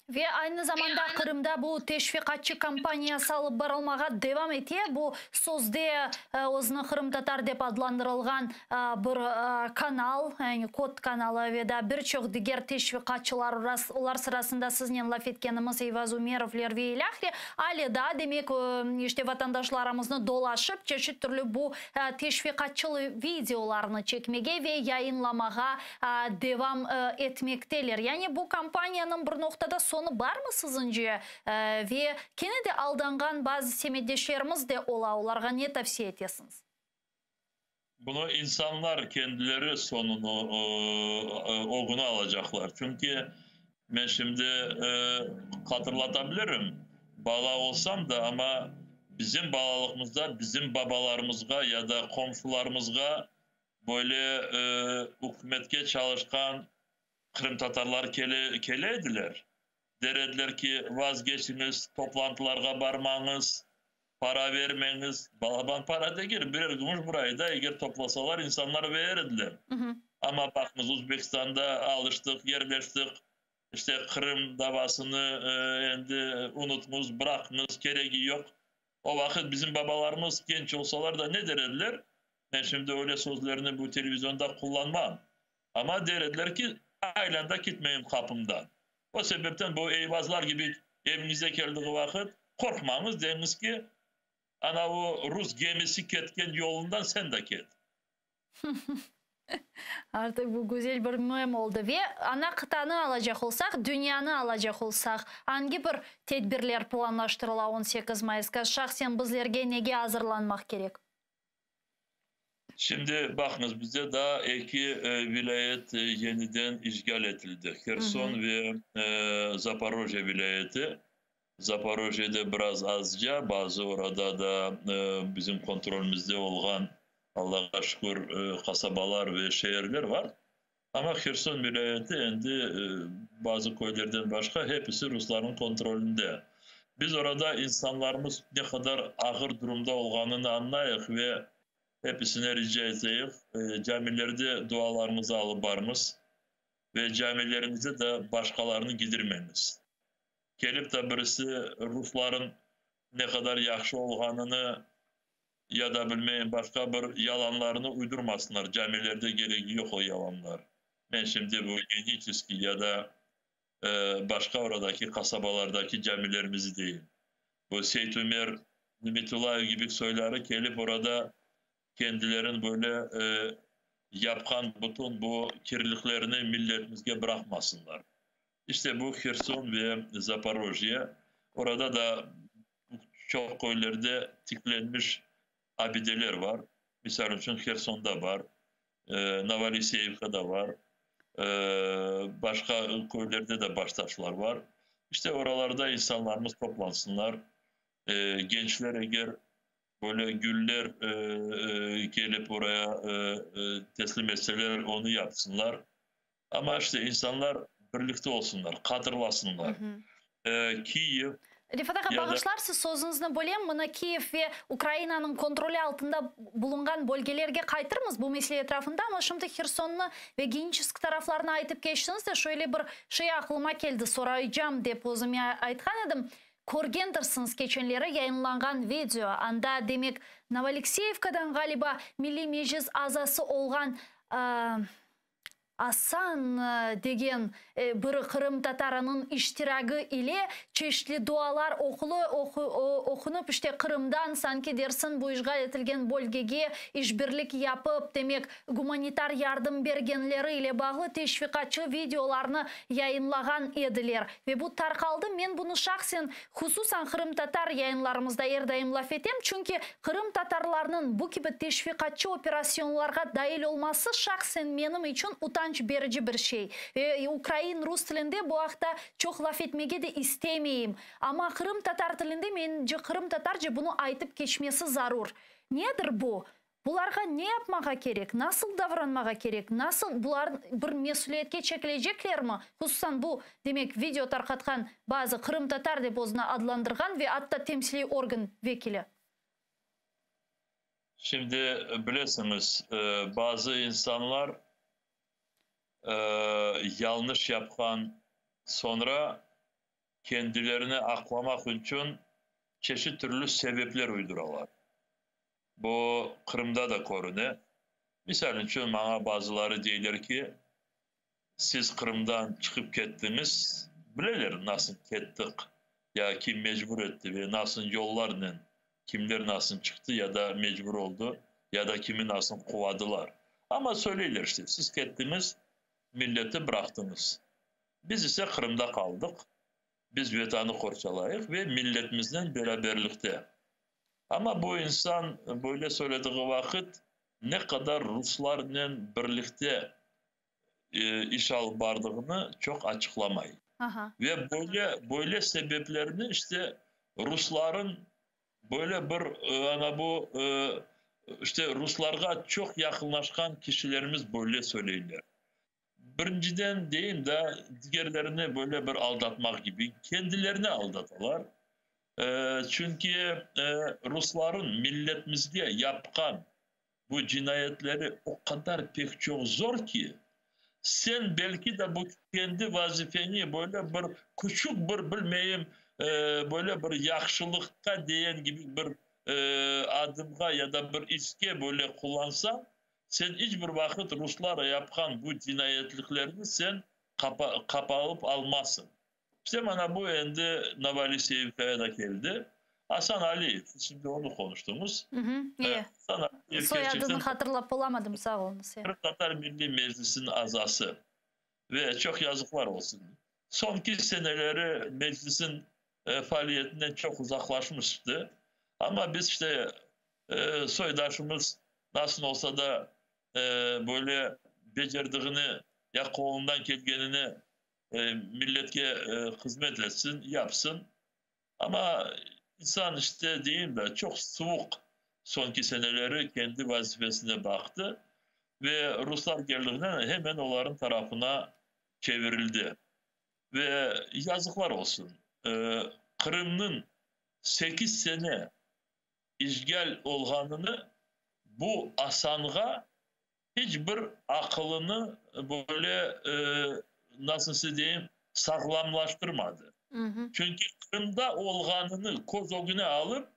Ve aynı zamanda Qırımda bu teşviqatçı kampaniyası alıp barılmağa devam ete. Bu sözde özüni qırımtatar dep adlandırılğan bir kanal, yani kod kanalı ve da bir çoq diger teşviqatçılar, olar sırasında siznen laf etkenimiz Eyvaz Umerovler ve ilâhre, ale daa, demek, işte vatandaşlarımıznı dolaşıp, çeşit türlü bu teşviqatçılı videolarnı çekmege ve yayınlamağa devam etmekteler. Yani bu kampaniyanıñ bir noqtada soñu barmı siziñce? Ve kene de aldanğan bazı semetdeşlerimiz de ola, olarğa ne tavsiye etesiñiz? Bunı insanlar kendileri soñunı ögüni alacaqlar. Çünki men şimdi hatırlata bilirim, bala olsam da, amma bizim balalıqmızda bizim babalarımızğa ya da qomşularımızğa böyle ükümetke çalışqan qırımtatarlar kele kele ediler. Der ediler ki, vazgeçiñiz, toplantılarğa barmañız, para vermeñiz. Balaban para degil, birer gümüş bir ayda eger toplasalar, insanlar verir ediler. Amma baqıñız, Özbekistanda alıştıq, yerleştik, işte Qırım davasını endi unutñız, bıraqıñız, keregi yoq. O vaqıt bizim babalarımız genç olsalar da ne der ediler? Men şimdi öyle sözlerni bu televizionda qullanmam. Amma der ediler ki, aylanda ketmeyim qapımdan. O sebepten bu Eyvazlar kibi eviñize keldiği vaqıt qorqmañız, deñiz ki, ana o rus gemisi ketken yolundan sen de ket. Artıq bu güzel bir mem oldı. Ve ana qıtanı alacaq olsaq, dünyanı alacaq olsaq, angi bir tedbirler planlaştırıla 18 mayısqa? Şahsen bizlerge nege azırlanmaq kerek? Şimdi baqıñız, bizde daa eki vilâyet yeniden işğal etildi, Herson ve Zaporojye vilâyeti. Zaporojyede biraz azca, bazı orada da bizim kontrolümizde olğan, Allağa şükür, qasabalar ve şeerler bar. Amma Herson vilâyeti endi bazı köylerden başqa hepisi ruslarnıñ kontrolünde. Biz orada insanlarımız ne qadar ağır durumda olğanını añlayıq ve hepisine rica eteyik, camilerde dualarıñızı alıp barıñız ve camileriñize de başqalarını gidirmeñiz. Kelip de birisi rusların ne qadar yahşı olğanını ya da bilmeyim başqa bir yalanlarını uydurmasınlar, camilerde keregi yoq o yalanlar. Men şimdi bu Geniçeskiy ya da başqa oradaki qasabalardaki camilerimizi deyim. Bu Seytumer Nimetullayev kibi soyları kelip orada kendilerin böyle yapqan bütün bu kirliliklerini milletimizge bıraqmasınlar. İşte bu Herson ve Zaporojye, orada da çoq köylerde tiklenmiş abideler var. Misal içün Hersonda bar, Novoalekseyevkada var, başqa köylerde de baştaşlar var. İşte oralarda insanlarımız toplansınlar. Gençler eger. Böyle güller kelip oraya teslim etseler, onı yapsınlar. Amma işte insanlar birlikte olsunlar, qadırlasınlar. Kiyev Refat ağa, bağışlarsız, sözüñizni bölem, mına Kiyev ve Ukrainanıñ kontroli altında bulunğan bölgelerge qaytırmız bu mesele etrafında, amma şimdi Hersonnı ve Geniçesk taraflarını aytıp keçtiñiz de, şöyle bir şey aqlıma keldi, soraycam dep özüme aytqan edim. Körgendirsiñiz keçenleri yayınlanğan video, anda, demek, Novoalekseyevkadan ğaliba Milliy Meclis azası olğan Asan degen bir qırımtatarınıñ iştiragi ile çeşitli dualar oqulı, oqunıp, işte, Qırımdan, sanki dersiñ, bu işğal etilgen bölgege işbirlik yapıp, demek, gumanitar yardım bergenleri ile bağlı teşviqatçı videolarnı yayınlağan ediler. Ve bu tarqaldı. Men bunı şahsen, hususan qırımtatar yayınlarımızda er daim laf etem, çünki qırımtatarlarnıñ bu kibi teşviqatçı operasyonlarğa dail olması şahsen menim içün utanç berici bir şey. Ve ukrain, rus tilinde bu aqta çoq laf etmege de istemeyim. Amma qırımtatar tilinde, mence, qırımtatarca bunı aytıp keçmesi zarur. Nedir bu? Bularğa ne yapmağa kerek, nasıl davranmağa kerek, nasıl bular bir mesüliyetke çekileceklermi, hususan bu, demek, video tarqatqan bazı qırımtatar dep özüni adlandırğan ve atta temsiliy organ vekili? Şimdi, bilesiñiz, bazı insanlar yañlış yapqan soñra kendilerini aqlamaq içün çeşit türlü sebepler uyduralar. Bu Qırımda da körüne. Misal içün, maña bazıları deyler ki, siz Qırımdan çıqıp kettiñiz, bileler nasıl kettik, ya kim mecbur etti ve nasıl yollarnen, kimler nasıl çıqtı ya da mecbur oldı, ya da kimi nasıl quvadılar. Amma söyleyler işte, siz kettiñiz, milleti bıraqtıñız. Biz ise Qırımda qaldıq, biz Vetanı qorçalayıq ve milletimiznen beraberlikte. Amma bu insan böyle söylediği vaqıt ne qadar ruslarnen birlikte iş alıp bardığını çoq açıqlamay. Ve böyle, böyle sebeplerni işte rusların böyle bir ana bu işte ruslarğa çoq yaqınlaşqan kişilerimiz böyle söyleyler. Birinciden deyim da, digerlerini böyle bir aldatmaq kibi, kendilerini aldatalar. Çünki rusların milletimizge yapqan bu cinayetleri o qadar pek çoq zor ki, sen belki de bu kendi vazifeni böyle bir küçük bir bilmeyim böyle bir yahşılıqqa değen kibi bir adımğa ya da bir iske böyle qullansañ, Sen iç bir vaqıt ruslar yapqan bu cinayetliklerni sen qapalıp almazsıñ. İşte mana bu endi Novoaleseyevkaya da keldi. Asan Aliyev, siz şimdi onı qonuştıñız. Asan Aliyev Soyadını hatırlap olamadım, sağ oluñız. Qırımtatar Milliy Meclisiniñ azası. Ve çoq yazıqlar olsun, soñki seneleri Meclisniñ faaliyetinden çoq uzaqlaşmıştı. Amma biz işte soydaşımız nasıl olsa da böyle becerdiğini ya qolundan kelgenini milletke hızmet etsin, yapsın. Amma insan işte deyim da, çoq suvuq soñki seneleri kendi vazifesine baqtı ve ruslar keldiğinden hemen olarnıñ tarafına çevirildi. Ve yazıqlar olsun, Qırımnıñ sekiz sene işğal olğanını bu Asanğa hiç bir aqılını böyle, nasıl size deyim, sağlamlaştırmadı. Çünki Qırımda olğanını köz ögüne alıp,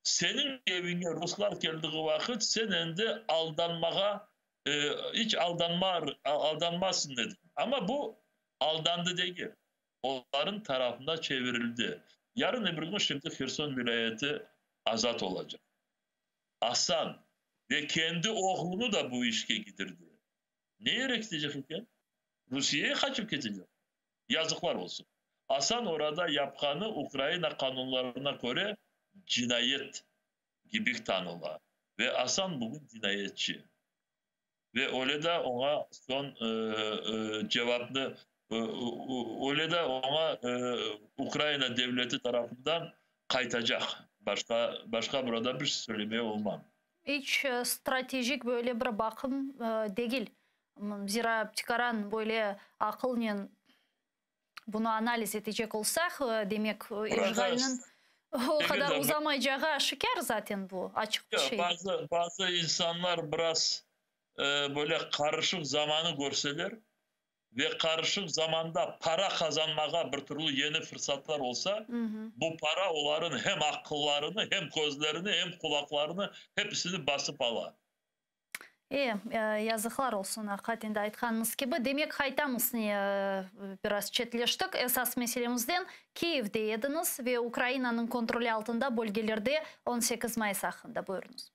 seniñ eviñe ruslar keldiği vaqıt sen endi aldanmağa, hiç aldanma, aldanmazsın dedim. Amma bu aldandı degil, olarnıñ tarafına çevirildi. Yarın öbür kün şimdi Herson vilâyeti azat olacaq. Asan ve kendi oğlunu da bu işke gidirdi. Ne yere ketecek eken? Rusiyege qaçıp ketecek. Yazıqlar olsun. Asan orada yapqanı Ukraina qanunlarına köre cinayet kibi tanıla. Ve Asan bugün cinayetçi. Ve öyle de oña soñ cevapnı, öyle de oña Ukraina devleti tarafından qaytacaq. Başqa, başqa burada bir şey söylemeye olmam. İç stratejik böyle bir baqım degil. Zira tikaran böyle aqılnen bunı analiz etecek olsaq, demek, işğalniñ o qadar uzamaycağı aşikâr zaten bu, açıq bir şey. Bazı, bazı insanlar biraz böyle qarışıq zamanı körseler ve qarışıq zamanda para qazanmağa bir türlü yeni fırsatlar olsa, bu para oların hem aqıllarını, hem közlerini, hem qulaqlarını, hepsini basıp ala. Yazıqlar olsun, aqiqaten de aytqanıñız kibi. Demek, qaytamız, biraz çetleştik esas meselemizden. Kiyevde ediñiz ve Ukrainanıñ kontroli altında bölgelerde 18 mayıs aqqında buyurıñız.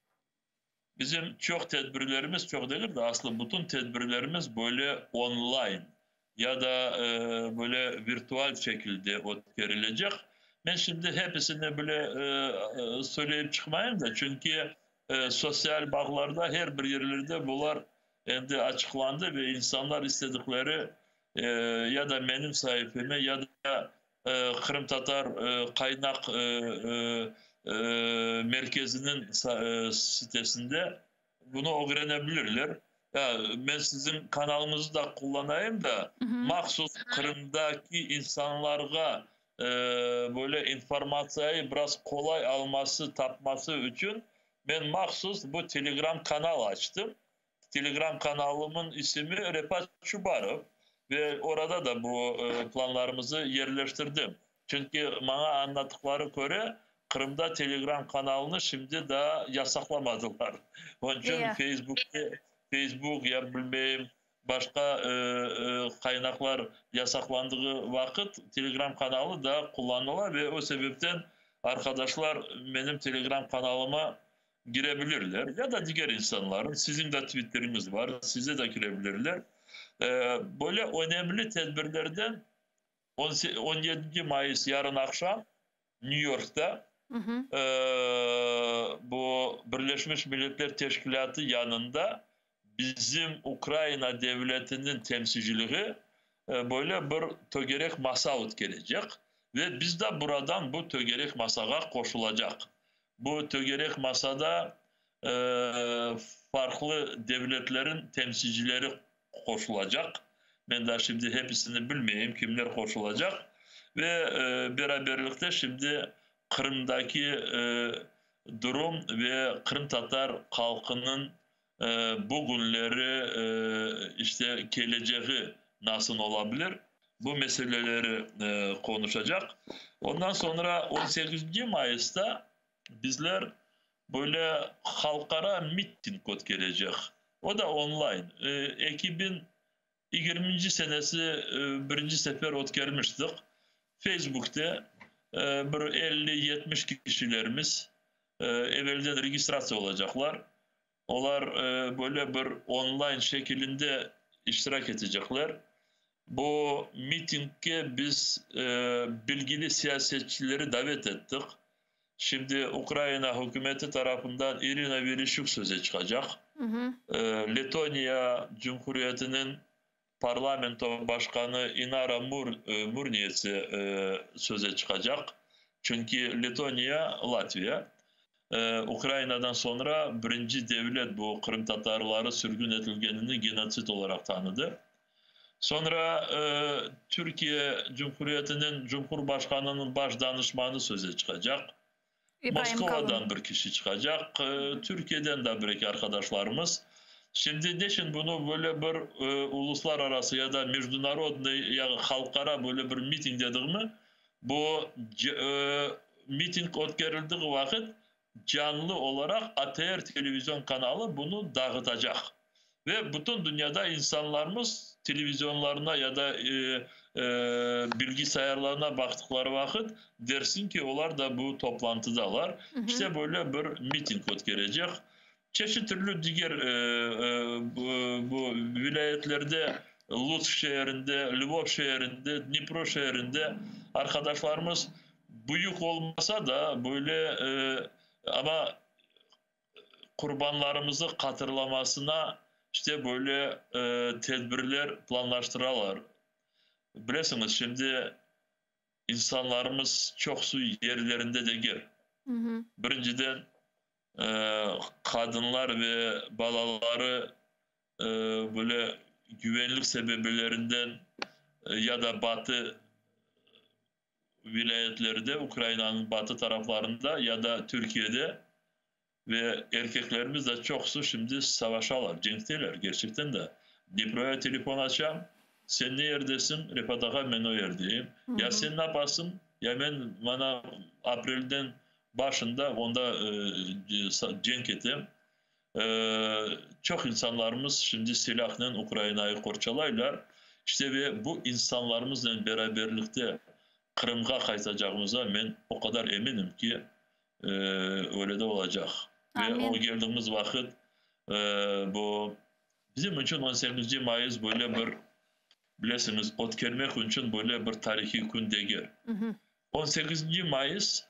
Bizim çoq tedbirlerimiz, çoq degil de, aslı bütün tedbirlerimiz böyle online ya da böyle virtual şekilde ötkerilecek. Men şimdi hepsini bile söyleyip çıqmayım da, çünki sosyal bağlarda her bir yerlerde bular endi açıqlandı ve insanlar istedikleri ya da menim saifeme, ya da Qırımtatar qaynaq merkeziniñ sitesinde bunı ögrenebilirler. Men siziñ kanalıñızı da qullanayım da, mahsus Qırımdaki insanlarğa böyle informatsiyayı biraz qolay alması, tapması içün men mahsus bu Telegram kanal açtım. Telegram kanalımın isimi Refat Çubarov ve orada da bu planlarımızı yerleştirdim. Çünki maña añlattıqları köre, Qırımda Telegram kanalını şimdi daa yasaqlamadılar. Onıñ içün Facebookte, Facebook ya bilmeyim başqa qaynaqlar yasaqlandığı vaqıt Telegram kanalı da qullanıla ve o sebepten arqadaşlar menim Telegram kanalıma girebilirler ya da diger insanların, siziñ de Twitteriñiz bar, size de kirebilirler. Böyle önemli tedbirlerden 17 mayıs yarın aqşam New Yorkta bu Birleşmiş Milletler Teşkilâtı yanında bizim Ukraina devletiniñ temsilciligi böyle bir tögerek masa ötkerecek ve biz de buradan bu tögerek masağa qoşulacaq. Bu tögerek masada farqlı devletlerin temsilcileri qoşulacaq. Men daa şimdi hepisini bilmeyim, kimler qoşulacaq. Ve beraberlikte şimdi Qırımdaki durum ve qırımtatar halqınıñ bugünleri, işte, kelecegi nasıl olabilir, bu meseleleri qonuşacaq. Ondan soñra 18 mayısta bizler böyle halqara miting ötkerecek. O da online. 2020 senesi birinci sefer ötkermiştik. Facebook'te bir 50-70 kişilerimiz evelden registratsiya olacaqlar. Olar böyle bir online şekilinde iştirak etecekler. Bu mitingge biz bilgili siyasetçileri davet ettik. Şimdi Ukraina hükümeti tarafından İrina Vereşçuk söze çıqacaq. Letoniya Cumhuriyetiniñ parlamento başqanı İnara Murniyetse söze çıqacaq. Çünki Letoniya, Latviya Ukrainadan soñra birinci devlet bu qırımtatarları sürgün etilgenini genotsid olaraq tanıdı. Soñra Türkiye Cumhuriyetiniñ Cumhurbaşqanınıñ baş danışmanı söze çıqacaq. Moskvadan bir kişi çıqacaq, Türkiyeden de bir-eki arqadaşlarımız. Şimdi neçün bunı böyle bir uluslararası ya da mejdunarodnıy, ya halqara böyle bir miting dedigimi, bu miting ötkerildiği vaqıt canlı olaraq ATR televizion kanalı bunı dağıtacaq. Ve bütün dünyada insanlarımız televizionlarına ya da bilgisayarlarına baqtıqları vaqıt dersiñ ki, olar da bu toplantıdalar. İşte böyle bir miting ötkerecek. Çeşit türlü diger bu vilâyetlerde, Lutsk şeerinde, Lvov şeerinde, Dnipro şeerinde arqadaşlarımız büyük olmasa da, böyle amma qurbanlarımızı hatırlamasına işte böyle tedbirler planlaştıralar. Bilesiñiz, şimdi insanlarımız çoqusı yerlerinde degil. Birinciden, qadınlar ve balaları böyle güvenlik sebebilerinden ya da batı vilâyetlerde, Ukrainanıñ batı taraflarında ya da Türkiyede, ve erkeklerimiz de çoqusı şimdi savaşalar, cenkteler, gerçekten de. Dniproya telefon açam, Sen ne yerdesiñ, Refat ağa, men o yerdeyim. Ya sen ne yapasıñ? Ya men mana aprelden başında onda cenk etem. Çoq insanlarımız şimdi silâhnen Ukrainayı qorçalaylar. İşte ve bu insanlarımıznen beraberlikte Qırımğa qaytacağımıza men o qadar eminim ki, öyle de olacaq. Ve o geldiğimiz vaqıt bu bizim içün on sekizinci mayıs böyle bir, bilesiñiz, ötkermek içün böyle bir tarihiy kün degil. On sekizinci mayıs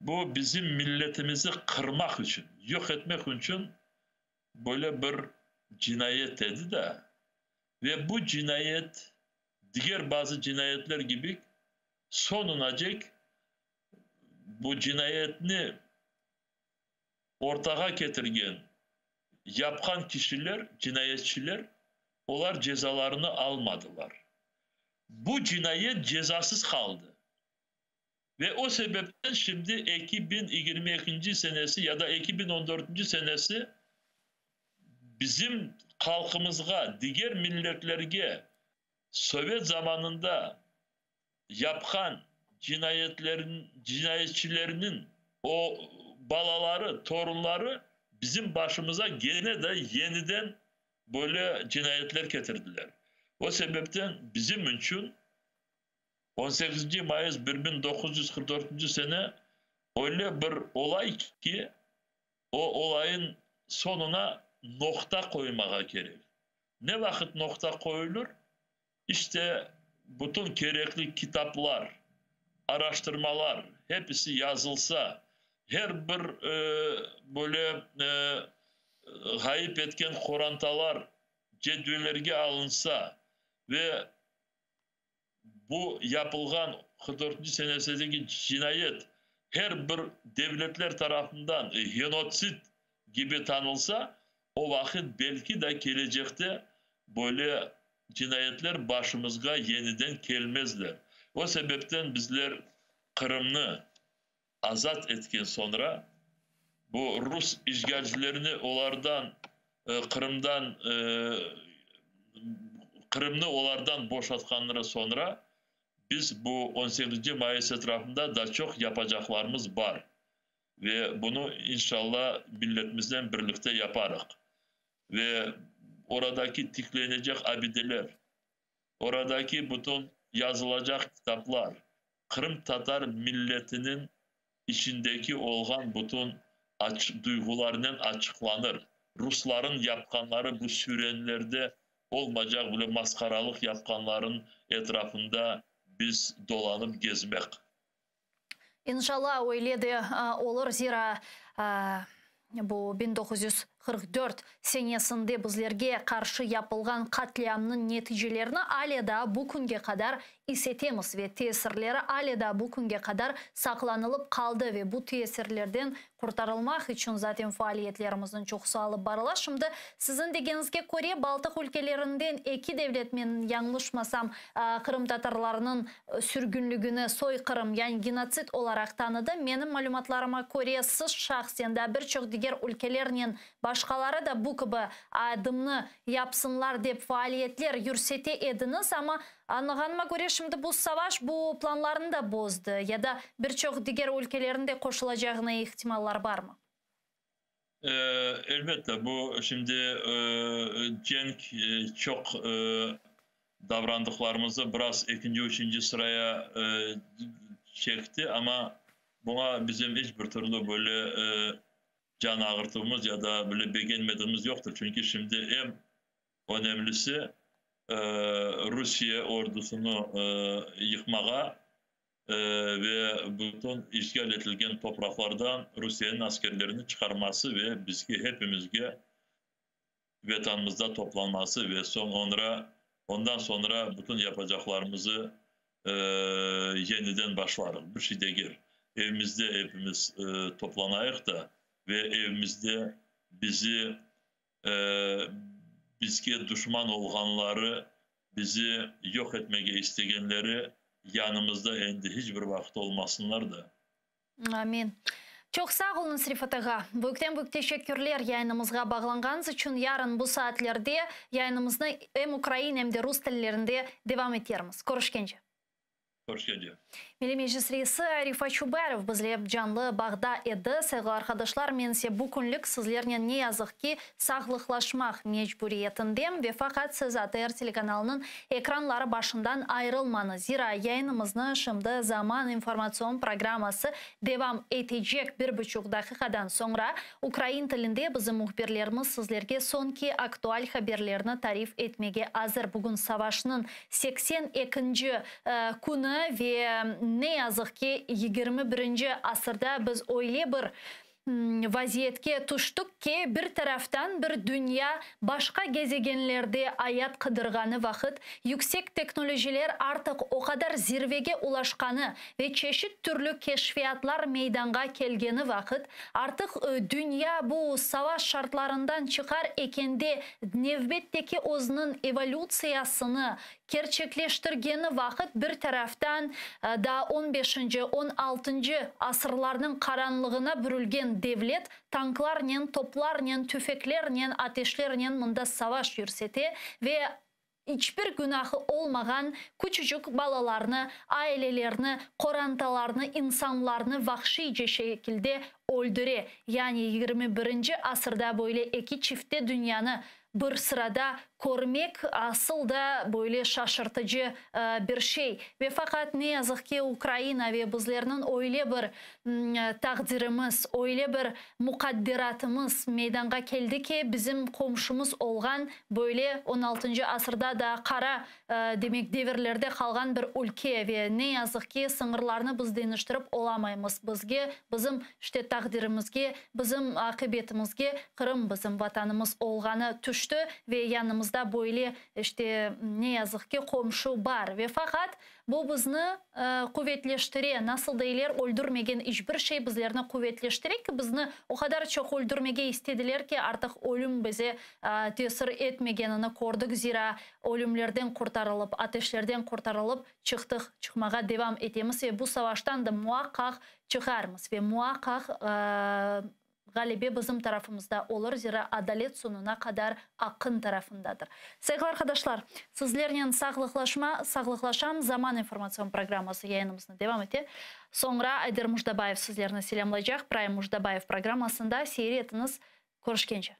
bu bizim milletimizi qırmaq içün, yoq etmek içün böyle bir cinayet edi da. Ve bu cinayet diger bazı cinayetler kibi soñunacek bu cinayetni ortağa ketirgen, yapqan kişiler, cinayetçiler, olar cezalarını almadılar. Bu cinayet cezasız qaldı. Ve o sebepten şimdi 2022 senesi ya da 2014 senesi bizim halqımızğa, diger milletlerge sovet zamanında yapqan cinayetlerin, cinayetçileriniñ o balaları, torunları bizim başımıza gene de yeniden böyle cinayetler ketirdiler. O sebepten bizim içün 18 mayıs 1944 sene öyle bir olay ki, o olayın soñuna noqta qoymağa kerek. Ne vaqıt noqta qoyulır? İşte bütün kerekli kitaplar, araştırmalar hepisi yazılsa, her bir böyle ğayıp etken qorantalar cedvellerge alınsa ve bu yapılğan 44 senesindeki cinayet her bir devletler tarafından genotsid kibi tanılsa, o vaqıt belki de kelecekte böyle cinayetler başımızğa yeniden kelmezler. O sebepten bizler Qırımnı azat etken soñra, bu rus işğalcilerini olardan Qırımdan Qırımnı olardan boşatqanları soñra, biz bu 18 mayıs etrafında da çoq yapacaqlarımız bar. Ve bunı inşallah milletimiznen birlikte yaparıq. Ve oradaki tiklenecek abideler, oradaki bütün yazılacaq kitaplar, qırımtatar milletiniñ içindeki olğan bütün duyğularnen açıqlanır. Rusların yapqanları bu sürenlerde olmaycaq bile masqaralıq yapqanların etrafında biz dolanıp gezmek. İnşallah öyle de olur, zira bu 1944 senesinde bizlerge qarşı yapılğan qatliamnıñ neticelerini ale daa bu künge qadar is etemiz ve tesirleri ale daa bu künge qadar saqlanılıp qaldı ve bu tesirlerden qurtarılmaq içün zaten faaliyetlerimizniñ çoqusı alıp barıla. Şimdi siziñ degeniñizge köre, Baltıq ülkelerinden eki devlet, men yañlışmasam, qırımtatarlarnıñ sürgünligini soyqırım, yani genotsid olaraq tanıdı. Menim malümatlarıma köre, siz şahsen da bir çoq diger ülkelernen başqaları da bu kibi adımnı yapsınlar dep faaliyetler yürsete ediñiz, amma añlağanıma köre, şimdi bu savaş bu planlarnı da bozdı ya da bir çoq diger ülkelerniñ de qoşulacağına ihtimallar barmı? Elbette, bu şimdi cenk çoq davrandıqlarımızı biraz ekinci, üçünci sıraya çekti, amma buña bizim iç bir türlü böyle can ağırtuvımız ya da böyle begenmediğimiz yoqtır. Çünki şimdi eñ önemlisi Rusiye ordusını yıqmağa ve bütün işğal etilgen topraqlardan Rusiyeniñ askerlerini çıqarması ve bizge hepimizge Vetanımızda toplanması ve soñ ondan soñra bütün yapacaqlarımızı yeniden başlarıq. Bir şey degil. Evimizde epimiz toplanayıq da ve evimizde bizi, bizge duşman olğanları, bizi yoq etmege istegenleri yanımızda endi hiç bir vaqıt olmasınlar da. Amin. Çoq sağ oluñız, Refat ağa. Büyükten-büyük teşekkürler yayınımızğa bağlanğanıñız içün. Yarın bu saatlerde yayınımıznı em ukrain, em de rus tillerinde devam etermiz. Körüşkence. Körüşkence. Milliy Meclis reisi Refat Çubarov bizle canlı bağda edi. Sayğılı arqadaşlar, men ise bu künlik sizlernen ne yazıq ki, sağlıqlaşmaq mecburiyetindem ve faqat siz ATR telekanalınıñ ekranları başından ayırılmañız, zira yayınımıznı şimdi Zaman informatsion programması devam etecek. Bir buçuq daqiqadan soñra ukrain tilinde bizim mühbirlerimiz sizlerge soñki aktual haberlerni tarif etmege azır. Bugün savaşnıñ 82-nci künü ve ne yazıq ki, 21-nci asırda biz öyle bir vaziyetke tüştik ki, bir taraftan bir dünya başqa gezegenlerde ayat qıdırğanı vaqıt, yüksek teknolojiler artıq o qadar zirvege ulaşqanı ve çeşit türlü keşfiyatlar meydanğa kelgeni vaqıt, artıq dünya bu savaş şartlarından çıqar ekende nevbetteki özüniñ evolütsiyasını kerçekleştirgeni vaqıt bir taraftan daa on beşinci, on altıncı asırlarnıñ qaranlığına bürülgen devlet tanklarnen, toplarnen, tüfeklernen, ateşlernen mında savaş yürsete ve iç bir günahı olmağan küçücük balalarnı, ailelerni, qorantalarnı, insanlarnı vahşiyce şekilde öldüre. Yani 21-nci asırda böyle eki çifte dünyanı bir sırada körmek asıl da böyle şaşırtıcı bir şey. Ve faqat ne yazıq ki, Ukraina ve bizlerniñ öyle bir taqdirimiz, öyle bir muqadderatımız meydanğa keldi ki, bizim qomşumız olğan böyle on altıncı asırda da qara, demek, devirlerde qalğan bir ülke ve ne yazıq ki, sıñırlarnı biz deñiştirip olamaymız. Bizge, bizim, işte, taqdirimizge, bizim aqibetimizge Qırım bizim Vatanımız olğanı tüşti ve yanımızda böyle, işte, ne yazıq ki, qomşu bar. Ve faqat bu bizni quvetleştire, nasıl deyler, öldürmegen iç bir şey bizlerni quvetleştire ki, bizni o qadar çoq öldürmege istediler ki, artıq ölüm bize tesir etmegenini kördik, zira ölümlerden qurtarılıp, ateşlerden qurtarılıp çıqtıq, çıqmağa devam etemiz ve bu savaştan da muaqqaq çıqarmız ve muaqqaq ğalebe bizim tarafımızda olur, zira adalet soñuna qadar aqqın tarafındadır. Sayğılı arqadaşlar, sizlernen sağlıqlaşma, sağlıqlaşam, Zaman informatsion programması yayınımıznı devam ete. Soñra Ayder Mujdabayev sizlerni selâmlaycaq Prime Mujdabayev programmasında seyir etiñiz. Körüşkence.